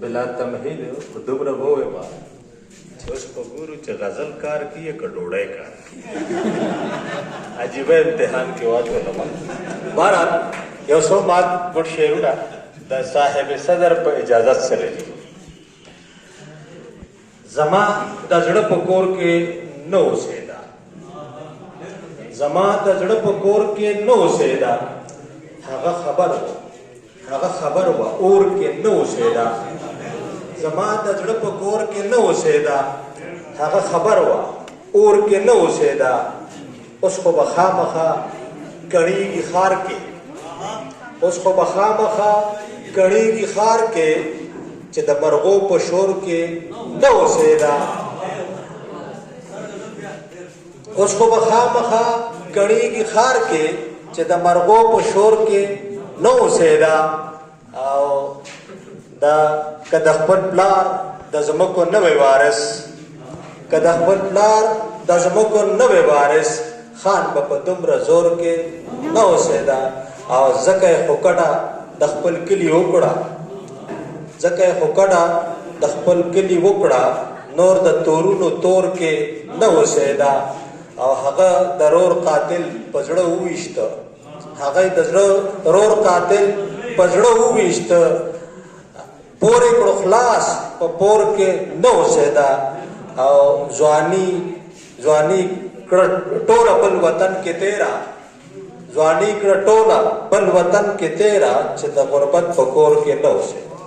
بلا تمهید خو دومره به ووایم چې اوس به ګورو چې غزل کار کوي که ډوډۍ کار کوي. عجیبه امتحان کې واچولم. بهرحال یو څو مات ګډ شعرونه د صاحب صدر په اجازت سره دي. زما د زړه په کور کې نه اوسېده، زما د زړه په کور کې نه اوسېده، هغه خبر و، هغه خبر و اور کې نه اوسېده. زما د زړه په کور کې نه اوسېده، هغه خبر و اور کې نه اوسېده. اوس خو به خامخا کړېږي ښار کې، اوس خو به خامخا کړېږي ښار کې، چې د مرغو په شور کې نه اوسېده. اوس خو به خامخا کړېږي ښار کې، چې د مرغو په شور کې نه اوسېده. او دا که د خپل پلار د ځمکو نه وی وارث، که د خپل پلار د ځمکو نه وی وارث، خان به په دومره زور کې نه اوسېده. او ځکه یې خو کډه د خپل کلي وکړه، ځکه یې خو کډه د خپل کلي وکړه، نور د تورونو تور کې نه اوسېده. او هغه د رور قاتل په زړه وویشته، هغه د زړه رور قاتل په زړه وویشته، پورې کړو خلاص په پور کې نه اوسېده. او ځواني ځواني کړه ټوله بل وطن کې تیرا، ځواني کړه ټوله بل وطن کې تیرا، چې د غربت په کور کې نه اوسېده.